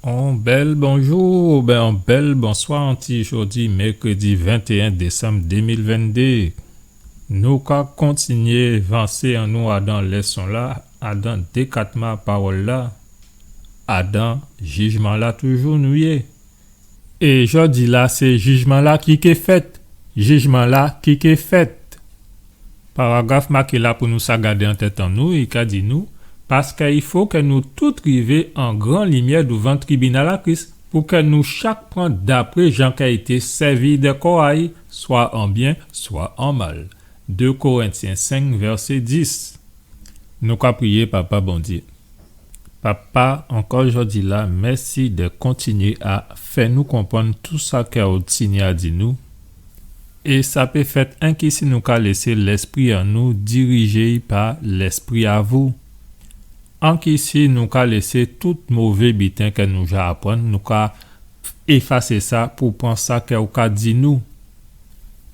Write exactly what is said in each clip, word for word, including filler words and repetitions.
On bèl bonjou, oben on bèl bonswa, an ti jòdi mèkrédi ventéyen désanm dé mil venndé. Nou ka kontinyé vansé an nou adan lèson-la, adan dékatman pawòl-la, adan jijman-la toujou nou yé. É jòdi-la, sé jijman-la ki ké fèt. Jijman-la ki ké fèt. Paragraf maké la pou nou sa gadé an tèt an nou, i ka di nou, paskè i fo kè nou tout rivé an gran limyè douvan tribinal a Kris, pou kè nou chak pran dapré jan kè i té sèvi dè kò a-y, swa an byen, swa an mal. Dé Korentyen senk, vèsé dis. Nou ka priyé, Papa Bondyé. Papa, ankò jòdi-la, mèsi dè kontinyé a fè nou konprann tou sa kè ou tini a di nou. É sa pé fèt enki si nou ka lésé lèspri an nou dirijé pa Lèspri a vou. Enki si nou ka lésé tout mové biten kè nou ja aprann, nou ka éfasé sa pou pran sa kè ou ka di nou.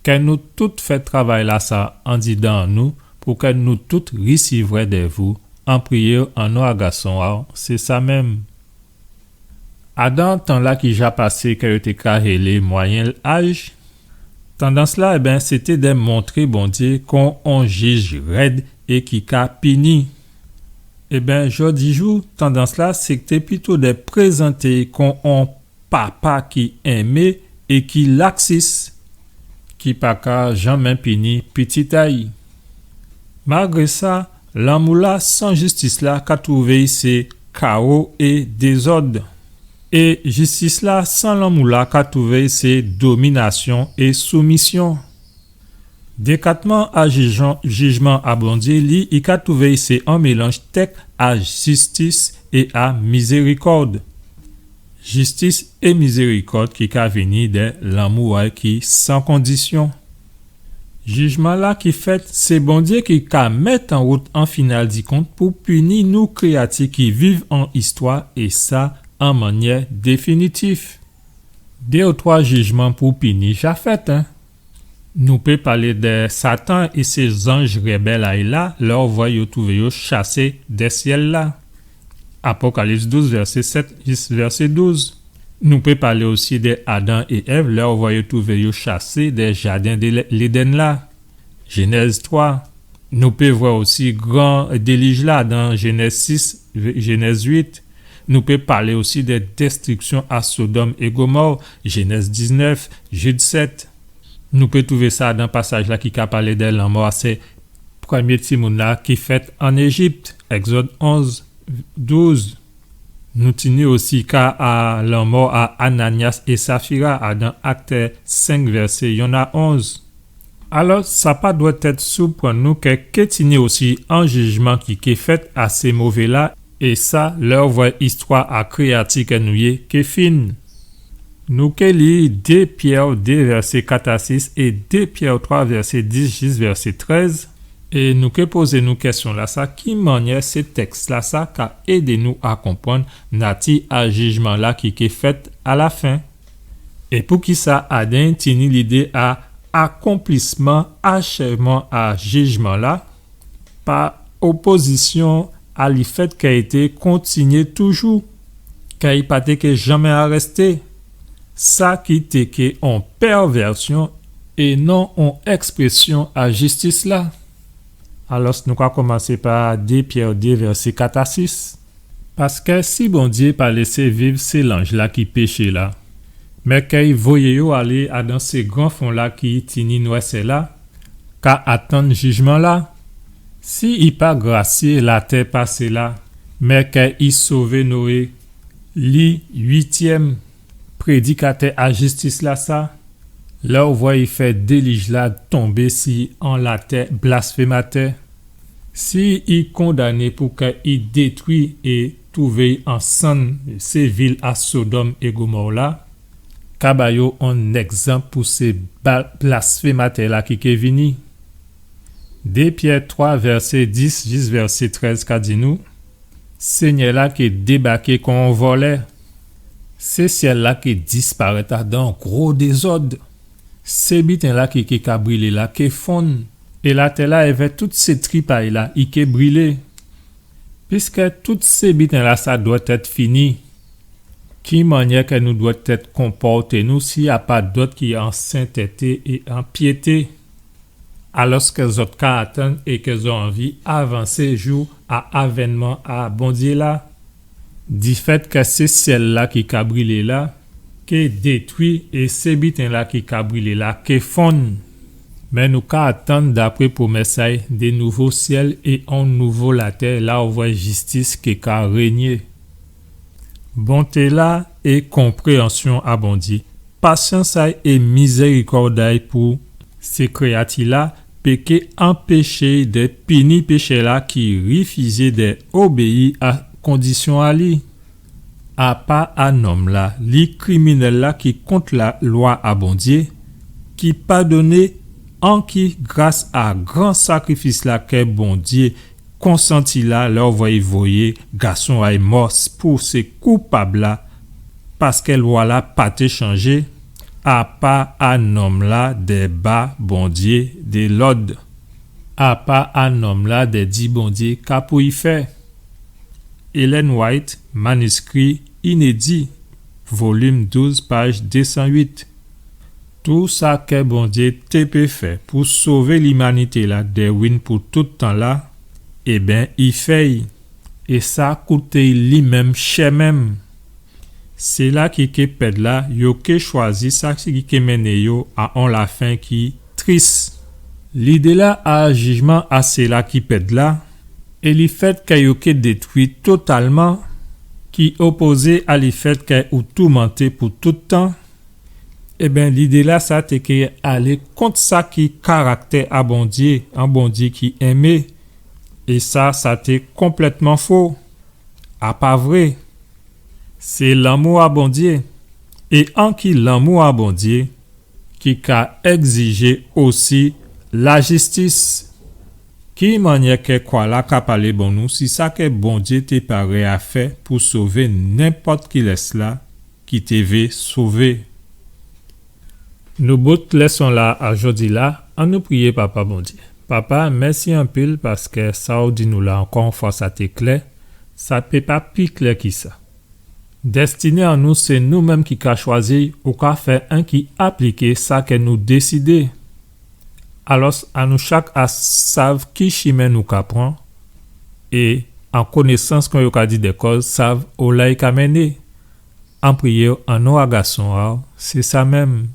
Kè nou tout fè travay-lasa andidan an nou, pou kè nou tout risivwè dè vou, an priyé an non a Gason a-w, sé sa menm. Adan tan-la ki ja pasé kè yo té ka rélé Mwayen Aj, tandans-la, ében, sé té dè montré Bondyé kon on jij rèd é ki ka pini. Ében, jòdijou, tandans-la, sé té pito dè prézanté-y kon on papa ki enmé é ki laksis, ki pa ka janmen pini pitit a-y. Malgré sa, lanmou-la san jistis-la ka twouvé-y sé kawo é dézòd. É jistis-la san lanmou-la ka twouvé-y sé dominasyon é soumisyon. Dékatman a jijman, jijman a Bondyé, li, i ka twouvé-y sé on mélanj tèk a jistis é a mizérikòd. Jistis é mizérikòd ki ka vini dè lanmou a-y ki san kondisyon. Jijman-la ki fèt, sé Bondyé ki ka mèt an wout an final di kont pou pini nou kréyati ki viv an istwa, é sa an mannyè définitif. Dé ou twa jijman pou pini ja fèt, en. Nou pé palé dè Satan é sé zanj rèbèl a-y la, lè ou vwè yo twouvé yo chasé dè syèl-la. Apokalips douz, vèsé sèt jis vèsé douz. Nou pé palé osi dè Adan é Èv, lè ou vwè yo twouvé yo chasé dè jaden dè Lé-, Léden la. Jénèz twa. Nou pé vwè osi gran délij-la dan Jénèz sis, Jénèz uit. Nou pé palé osi dè dèstriksyon a Sodòm é Gomò, Jénèz diznèf, Jid sèt. Nou pé twouvé sa dan pasaj-la ki ka palé dè lanmò a sé prèmyé timoun-la ki fèt an Éjip, Ègzòd onz, douz. Nou tini osi ka a lanmò a Ananyas é Safira, adan Akt senk, vèsé yonn a onz. Alò, sa pa dwèt èt souprann nou kè ké tini osi an jijman ki ké fèt a sé mové-la, é sa, lè ou vwè istwa a kréyati kè nou yé ké fin. Nou ké li dé Pyè dé vèsé kat a sis é dé Pyè twa vèsé dis jis vèsé trèz, é nou ké pozé nou kèsyon-lasa, ki mannyè sé tèks-lasa ka édé nou a konprann nati a jijman-la ki ké fèt a lafen? É poukisa Adan tini lidé a akonplisman, achèvman a jijman-la, pa opozisyon a lèfèt kè i té kontinyé toujou, kè i pa té ké janmen arèsté, sa ki té ké on pèvèsyon é non on èksprésyon a jistis-la. Alò, nou ka koumansé pa dé Pyè dé, vèsé kat a sis. Paskè si Bondyé pa lésé viv sé lanj-la ki péché la, mé kè i voyé yo alé adan sé gran fon-la ki tini nwèsè-la, ka atann jijman-la, si i pa grasyé latè pasé la, mé kè i sové Noé, li uityèm prédikatè a jistis-lasa, lè ou vwè i fè délij-la tonbé si on latè blasfématè, si i kondané pou kè i détwi é twouvé an sann sé vil a Sodòm é Gomò la, ka ba yo on ègzanp pou sé ba-, blasfématè-la ki ké vini. Dé Pyè twa, vèsé dis jis vèsé trèz ka di nou, Sényè-la ké débaké kon on vòlè. Sé syèl-la ké disparèt adan gwo dézòd. Sé biten-la ki, ki ka brilé la ké fonn. É latè-la èvè tout sé tripay-la i ké brilé. Piskè tout sé biten-lasa dwèt èt fini. Ki mannyè kè nou dwèt èt konpòté nou si a pa dòt ki an sentété é an pyété, alòskè zòt ka atann é kè zòt anvi avansé jou a avènman a Bondyé la? Difèt kè sé syèl la ki ka brilé la ké détwi é sé biten la ki ka brilé la ké fonn. Mé nou ka atann dapré pwomès a'y dé nouvo syèl é on nouvo latè la ou vwè jistis ké ka rényé. Bonté la é konpréyansyon a Bondyé, pasyans a'y é mizérikòd a'y pou sé kréyati la pé ké anpéché dè pini péchè la ki rifizé dè obéyi a kondisyon a li. Apa a nonm la, li kriminèl la ki kont lalwa a Bondyé, ki padonné anki gras a gran sakrifis la kè Bondyé konsanti la lè ou vwè i voyé gason a'y mò pou sé koupab la, paskè lwa la pa té chanjé, apa a nonm la dè ba Bondyé dé lòd. Apa a nonm la dè di Bondyé ka pou i fè. Ellen White, maniskri inédi, volim douz, paj dé san uit. Tou sa kè Bondyé té pé fè pou sové limanité la dè win pou tout tan la, ében, i fè'y. É sa kouté'y li menm chè menm. Séla ki ké pèd la, yo ké chwazi sa ki ké mennen yo a on lafen ki tris. Lidé la a jijman a séla ki pèd la, é lifèt kè yo ké détwi totalman, ki opozé a lifèt kè ou toumanté pou tout tan, ében, lidé la sa té ké alé kont sa ki karaktè a Bondyé, on Bondyé ki enmé, é sa, sa té konplètman fo. A pa vré. Sé lanmou a Bondyé, é anki lanmou a Bondyé ki ka ègzijé osi lajistis. Ki mannyè kè kwa la ka palé ban nou si sa kè Bondyé té paré a fè pou sové nenpòt kilès la ki té vé sové? Nou bout lèson la a jòdi la, annou priyé Papa Bondyé. Papa, mèsi anpil paskè sa ou di nou la ankò on fwa sa té klè, sa pé pa pi klè ki sa. Dèstiné an nou sé nou menm ki ka chwazi ou ka fè enki apliké sa kè nou désidé. Alòs, annou chak a sav ki chimen nou ka pran, é an konésans kon yo ka di dè kòz sav ola i ka mennen. An priyé an non a gason a'w, sé sa menm.